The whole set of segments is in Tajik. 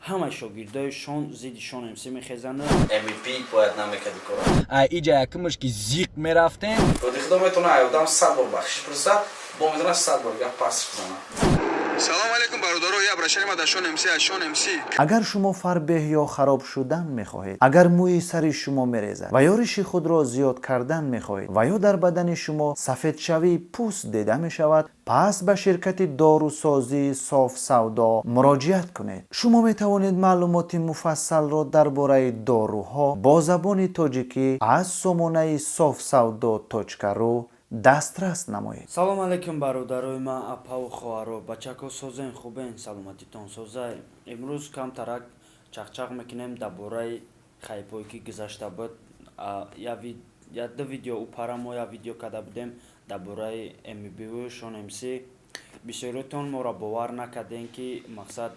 Ҳамаи шогирдои Шон зидди Шон МС мехезанд. MVP бояд намекади кора. Иҷа якумаш ки зиқ мерафтем. Доди худо, метавона ай одам 100 бор бахшиш пурсад, бо метавона 100 бор гап пасш бизанад. Салом алейкум, бародаро, я обращение ма да Шон МС, аз Шон МС. Агар шумо фарбеҳ ё хароб шудан мехоҳед, агар мӯи сари шумо мерезад ва ё риши худро зиёд кардан мехоҳед ва ё дар бадани шумо сафедшавии пӯст дида мешавад, пас ба ширкати дорусозии Софсавдо муроҷиат кунед. Шумо метавонед маълумоти муфассалро дар бораи доруҳо бо забони тоҷикӣ аз сомонаи софсавдо.ру дастрас намоед. Салом алейкум, бародарои ман, апаву хоҳаро, бачако, созен, хубен, саломатитон созай? Имрӯз камтарак чақчақ мекунем дар бораи хайпое, ки гузашта буд. Я ду видео упара мо як видео карда будем дар бораи МБ Шон МС. Бисёриётон моро бовар накардем, ки мақсад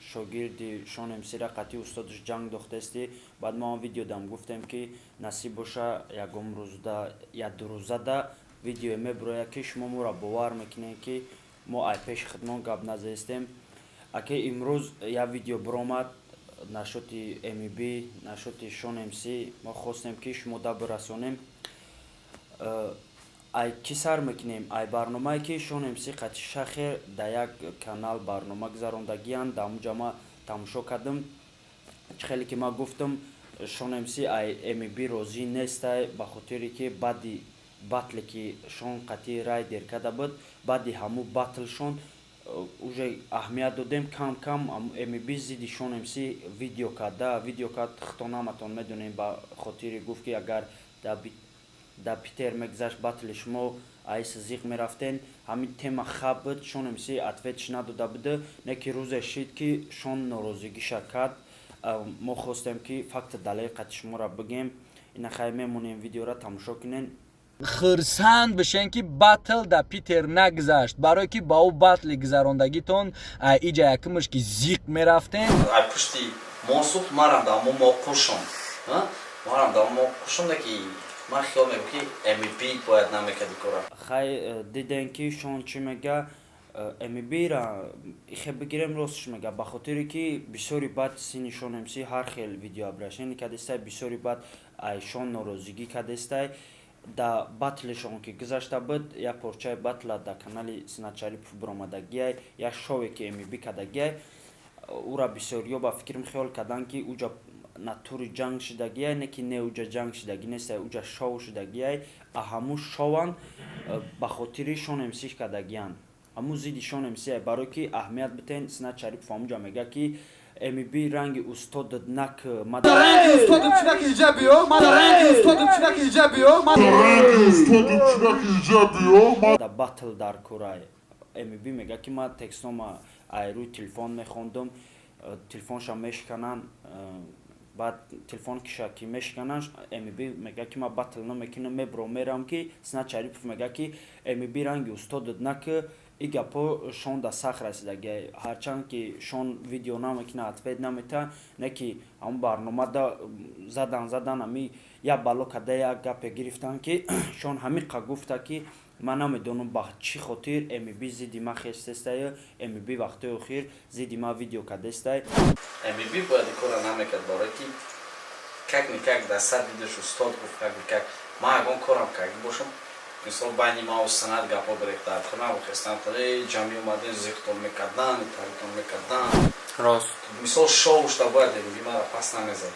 шогирди Шон МСра қатъи устодаш ҷанг дохтести. Баъд мо он видеодам гуфтем, ки насиб боша, ягон рӯзда, як дурӯзада видеое мебирояд, ки шумо моро бовар мекунед, ки мо ай пеши худмон гап назаистем. Аки имрӯз як видео биромад нашоти МБ, нашоти Шон МС. Мо хостем, ки шумо да бирасонем. Ай чӣ сар мекунем? Ай барномае, ки Шон МС қати Шахер дар як канал барнома гузарондагиянд. Дар ҳамуҷа ма тамошо кардам. Чӣ хеле ки ман гуфтам, Шон МС ай МБ розӣ нестай, ба хотире ки баъди батле, ки Шон қатъи Райдер карда буд, баъди ҳамун батлшон уже аҳамият додем, кам кам МБ зидди Шон МС видео карда, видео кард. Хитон ҳаматон медонем, ба хотири гуфт, ки агар дар Питер мегузашт батли шумо, айс зиқ мерафтен. Ҳамин тема хаб буд. Шон МС ответш надода буда, не ки рӯзе шид, ки Шон норозигиша кард. Мо хостем, ки факти далели қати шуморо бигем. Ина хай, мемонем, видеоро тамошо кунен. Хурсанд бишен, ки батл да Питер нагузашт, барое ки ба ӯ батли гузарондагитон иҷа якумаш ки зиқ мерафтем. Ай пушти мо сухт, марам да мо қуршон, марам да мо қуршонда, ки ман хиёл мекунам, ки MVP бояд намекади кора. Хай, дидем, ки Шон чӣ мега. МБра ихе бигирем, ростш мега, ба хотире ки бисёри баъд сини Шон МС ҳар хел видеообращение кардестай, бисёри баъд ай Шон норозигӣ кардестай. Да батлешон ки гузашта буд, як порчаи батла дар канали Синат Шарипов биромадагиай, як шове ки МБ кардагиай, ура бисёриё ба фикрам хиёл карданд, ки уҷа натури ҷанг шудагиай. Не ки не, уҷа ҷанг шудагӣ нестай, уҷа шоу шудагиай. А ҳамун шован ба хотири Шон МС кардагиянд, ҳамун зидди Шон МС, барое ки аҳамият битен. Синат Шарипов ҳамуҷа мега, ки МБ ранги устодат нак. Ранги устодат чинаки иҷа биё, ранги устодат чинаки иҷа биё. Ранги устодат чинаки иҷа биё. Да батл дар курай МБ мега, ки ман текстома ай рӯи телефон мехондум, телефонша мешикананд. Баъд телефон киша ки мешикананд, МБ мега, ки ман батл намекунам, мебурам, мерам. Ки Синат Шарипов мега, ки МБ ранги устодат нак. И гапҳо Шон да сахт расидаги. Ҳарчанд ки Шон видео намекуна, ответ намета, не ки ҳамун барномада задан, задан, ҳами як бало када, як гапе гирифтанд, ки Шон ҳамиқа гуфта, ки ман намедонам, ба чӣ хотир МБ зидди ман хестестаю, МБ вақтҳои охир зидди ман видео кардестай. MVP бояд кора намекард, барое ки как никак дар 100 видеош устод гуфт. Как никак ман ягон корам карди бошам, мисол, байни ман Санат гапҳо бирехта, хестан ҷамъи омаден, зиқтон мекардан, таритон мекардан. Рост. Мисол, шоу шуда бояд МБ мара пас намезад.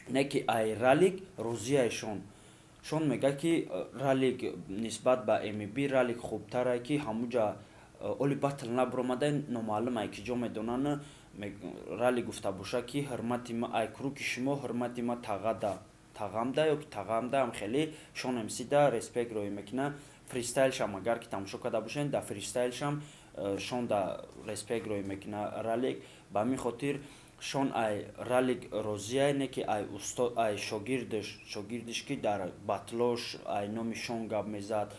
Не ки ай Ралик розияй Шон. Шон мега, ки Ралик нисбат ба МБ Ралик хубтарай, ки ҳамуҷа оли батл набуромада, номаълум ай ки ҷо медонанд. Ралик гуфта боша, ки ҳурмати ма ай круги шумо, ҳурмати ма тағада тағамда ё ки тағамда ам хеле Шон МСда респект роӣ мекуна. Фристайлшам агар ки тамошо карда бошед, дар фристайлшам Шон да респект роӣ мекуна Ралик. Ба ҳамин хотир Шон ай Ралик розияй, не ки ай устод, ай шогирдаш, шогирдиш, ки дар батлош ай номи Шон гап мезад,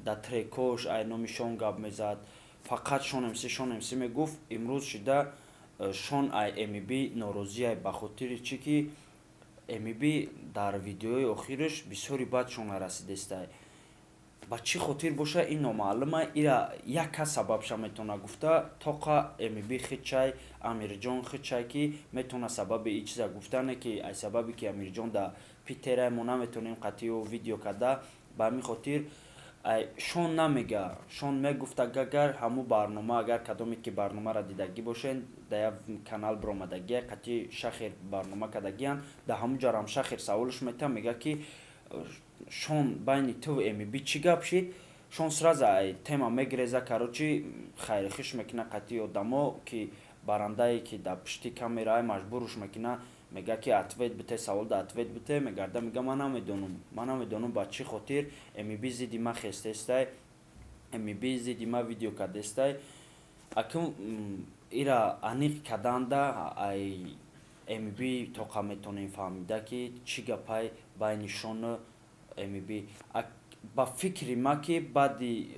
дар трекош ай номи Шон гап мезад, фақат Шон МС, Шон МС мегуфт. Имрӯз шида Шон ай МБ норозияй, ба хотири чӣ ки МБ дар видеои охираш бисёри бад Шона расидестай. Ба чӣ хотир боша, ин номаълума. Ира як кас сабабша метавона гуфта, тоқа МБ хичай, Амирҷон хичай, ки метавона сабаби и чиза гуфтане, ки ай сабабе ки Амирҷон да Питера, мо наметавонем қатъиу видео карда. Ба ҳамин хотир Шон намега. Шон мегуфт, агар ҳамун барнома, агар кадоме ки барномаро дидагӣ бошед, да як канал биромадагия, қатъи Шахер барнома кардагиянд, да ҳамун ҷарам Шахер саволш метавон, мега, ки Шон, байни ту МБ чӣ гап шид? Шон сразу ай тема мегиреза, короче, хайрхиш мекуна қатъи одамо, ки барандае, ки дар пушти камерае, маҷбуруш мекуна, мега, ки ответ бите, савол да ответ бите. Мегарда, мега: «Ман намедонам, ман намедонам, ба чӣ хотир МБ зидди ма хестестай, МБ зидди ма видео кардестай». Акун ира аниқ карданда ай МБ тоқа метавонем фаҳмида, ки чӣ гапай байни Шону МБ. Ба фикри ма, ки баъди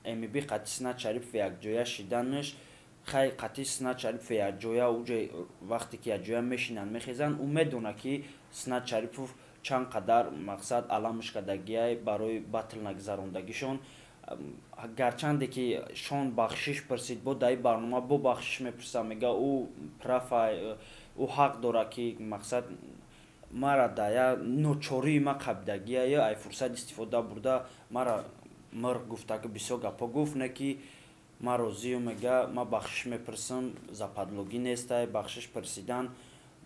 МБ қатъи Синат Шарипов якҷоя шиданаш, хай, қатъи Синат Шарипов якҷоя, уҷа вақте ки якҷоя мешинанд, мехезанд, ӯ медонад, ки Синат Шарипов чанд қадар, мақсад, аламш кардагиай барои батл нагузарондагишон. Гарчанде ки Шон бахшиш пурсид, бо дар ин барнома бо бахшиш мепурсад, мега, ӯ прав ай, ӯ ҳақ дорад, ки, мақсад, мара да я ночории ма қабидагия, ай фурсат истифода бурда, мара мирғ гуфта, ки бисёр гапҳо гуфт, не ки ман розиюм. Мега, ман бахшиш мепурсам, западлогӣ нестай бахшиш пурсидан.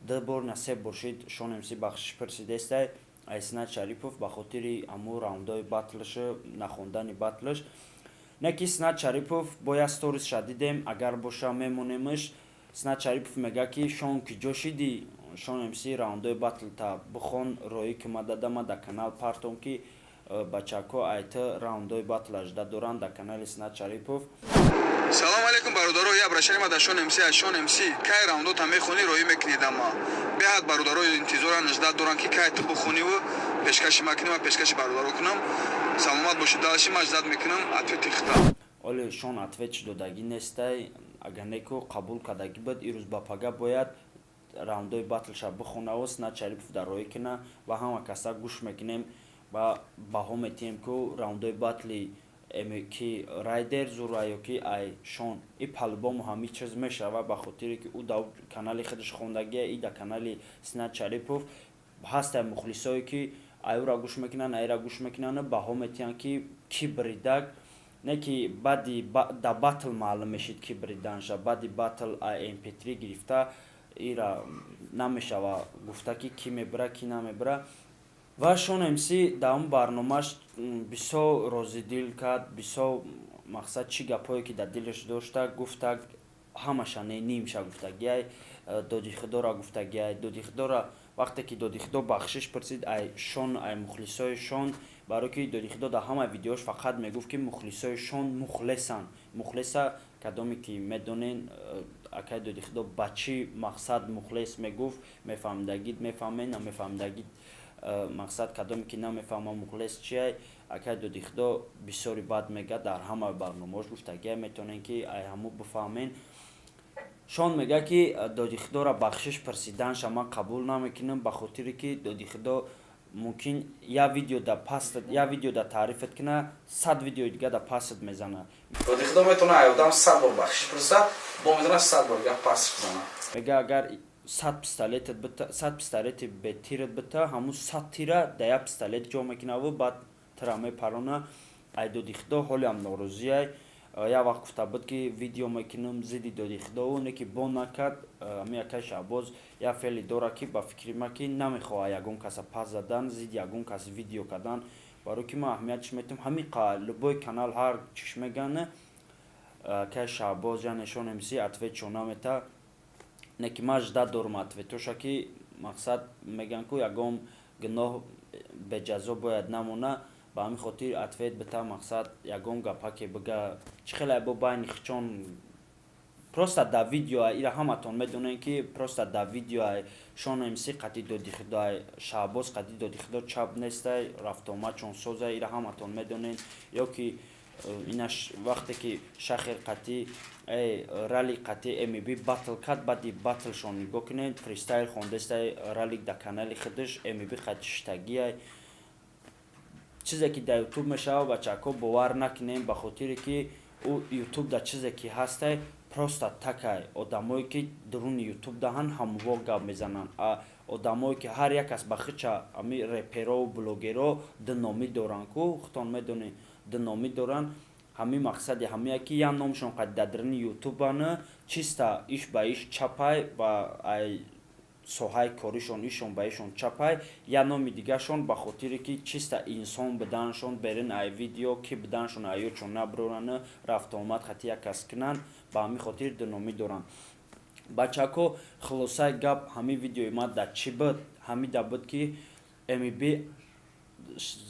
Ду бор на се бор шид, Шон МС бахшиш пурсидестай ай Синат Шарипов ба хотири ҳамун раундҳои батлш, нахондани батлш. Не ки Синат Шарипов бо як сторисша дидем, агар боша, мемонемш. Синат Шарипов мега, ки Шон, ки ҷо шидӣ, Шон МС, раундҳои батлта бихон, роӣ ки ма дадама дар канал партом, ки бачаҳко айта раундҳои батл ажда доранд дар канали Синат Шарипов. Салом алейкум, бародаро. Я обращение ма да Шон МС. Аз Шон МС, кай раундота мехонӣ, роӣ мекунед? Ама беҳад бародаро интизоран, ждать доранд, ки кай ту бихониву пешкаши ма кунӣ, ма пешкаши бародаро кунам. Саломат бошед. Дальше ма ждать мекунам ответи хита. Оле Шон ответш додагӣ нестай. Агар неку қабул кардагӣ буд, ирӯз ба пага бояд раундҳои батлша бихонаву Синат Шарипов дар роӣ куна ва ҳама каса гӯш мекунем ва баҳо метиҳем, ку раундҳои батли ки Райдер зура ё ки ай Шон. И по-любому ҳамин чиз мешава, ба хотире ки ӯ дар канали худаш хондагия, и дар канали Синат Шарипов ҳастай. Мухлисое, ки айӯра гӯш мекунанд, айра гӯш мекунанд, баҳо метиҳанд, ки ки бридак. Не ки баъди да батл маълум мешид, ки бриданша. Баъди батл mp3 гирифта, ира намешава гуфта, ки ки мебира, ки намебира. Ва Шон МС дар он барномааш бисёр розидил кард, бисёр, мақсад, чӣ гапҳое ки дар дилаш дошта, гуфта, ҳамаша не, нимша гуфтагиай. Додихудора гуфтагиай, Додихудора, вақте ки Додихудо бахшиш пурсид ай Шон, ай мухлисои Шон, барое ки Додихудо дар ҳама видеош фақат мегуфт, ки мухлисои Шон мухлесанд. Мухлеса кадоме ки медонен, акай Додихудо ба чӣ мақсад мухлес мегуфт, мефаҳмидагид, мефаҳмен, намефаҳмидагид, мақсад, кадоме ки намефаҳма мухлес чиай, акай Додихудо бисёри бад мега, дар ҳама барномаош гуфтагия, метавонен ки ай ҳаму бифаҳмен. Шон мега, ки Додихудоро бахшиш пурсиданша ман қабул намекунам, ба хотире ки Додихудо мумкин як видео да паст, як видео да таърифат куна, 100 видеои дига да пастат мезана. Додихудо метавона ай одам 100 бор бахшиш пурса, бо метавона 100 бор дига пастш бизана. Мега, агар 100 пистолетат бита, 100 пистолети бетират бита, ҳамун 100 тира да як пистолет ҷо мекунаву баъд тира мепарона. Ай Додихудо ҳолиам норозиай. Як вақт гуфта буд, ки видео мекунам зидди Додихудову, не ки бо накард. Ами акай Шаҳбоз як феъли дорад, ки ба фикри ман, ки намехоҳад ягон каса пас задан, зидди ягон кас видео кардан, барое ки ман аҳамиятш метиҳам. Ҳамин любой канал ҳар чиш мегӯянд, акай Шаҳбоз, яъне Шон МС, ответшо намета. Не ки ман ждать дорам ответоша, ки, мақсад, мегӯянд, ку ягон гуноҳ беҷазо бояд намона. Ба ҳамин хотир ответ бита, мақсад, ягон гапаке бига, чӣ хеле бо байни хичон просто да видео. Ира ҳаматон медонем, ки просто да видео Шон МС қатъи Додихудо, Шаҳбоз қатъи Додихудо чап нестай, рафтуомадшон соза, ира ҳаматон медонем. Ё ки инаш вақте ки Шахер қатъи Рали қатъи МБ батл кард, баъди батлшон нигоҳ кунед, фристайл хондестай Ралик дар канали худаш, МБ қатъи шиштагиай. Чизе ки дар Ютуб мешавад, бачаҳако, бовар накунем, ба хотире ки ӯ Ютуб дар чизе ки ҳастай, просто такай одамое ки дуруни Ютуб даҳан, ҳамво гап мезананд. Одамое ки ҳар як кас ба хича, ами реперову блогеро дуномӣ доранд ку, худтон медонед, дуномӣ доранд. Ҳамин мақсади ҳамия ки як номшон қад дар даруни Ютубана, чиста иш ба иш чапай ба ай соҳаи коришон, ишон ба ишон чапай, як номи дигашон ба хотире ки чиста инсон буданшон берин ай видео ки буданшон аёчон наброранд, рафтуомад хати як кас кунанд, ба ҳамин хотир дуномӣ доранд, бачако. Хулосаи гап, ҳамин видеои ма дар чӣ буд? Ҳамида буд ки МБ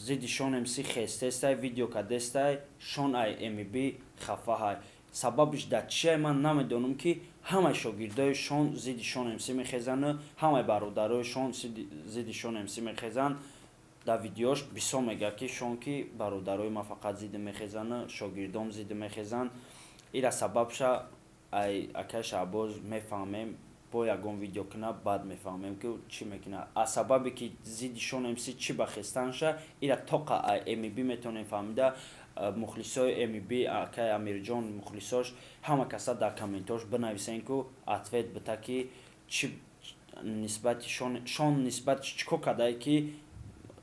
зидди Шон МС хестестай, видео кадестай, Шон ай МБ хафаҳай. Сабабиш дар чия, ман намедонам, ки ҳамаи шогирдои Шон зидди Шон МС мехезанд, ҳамаи бародарои Шон зидди Шон МС мехезанд. Дар видеош бисёр мегӯяд ки Шон ки бародарои ман фақат зидди мехезанд, шогирдом зидди мехезанд. Ира сабабша ай акай Шаҳбоз мефаҳмем, бо ягон видео кунад, баъд мефаҳмем ки чӣ мекунад. Аз сабабе ки зидди Шон МС чӣ ба хестанша, ира тоқа ай МБ метавонем фаҳмида. Мухлисои МБ, акай Амирҷон, мухлисош, ҳама каса дар комментош бинависен ку ответ бита ки чӣ нисбати Шон, нисбати чӣ кор кардае ки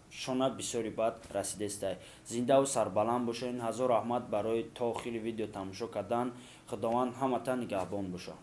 Шона бисёри бад расидестай. Зиндаву сарбаланд бошед. Ҳазор раҳмат барои то охири видео тамошо кардан. Худованд ҳамата нигаҳбон бошад.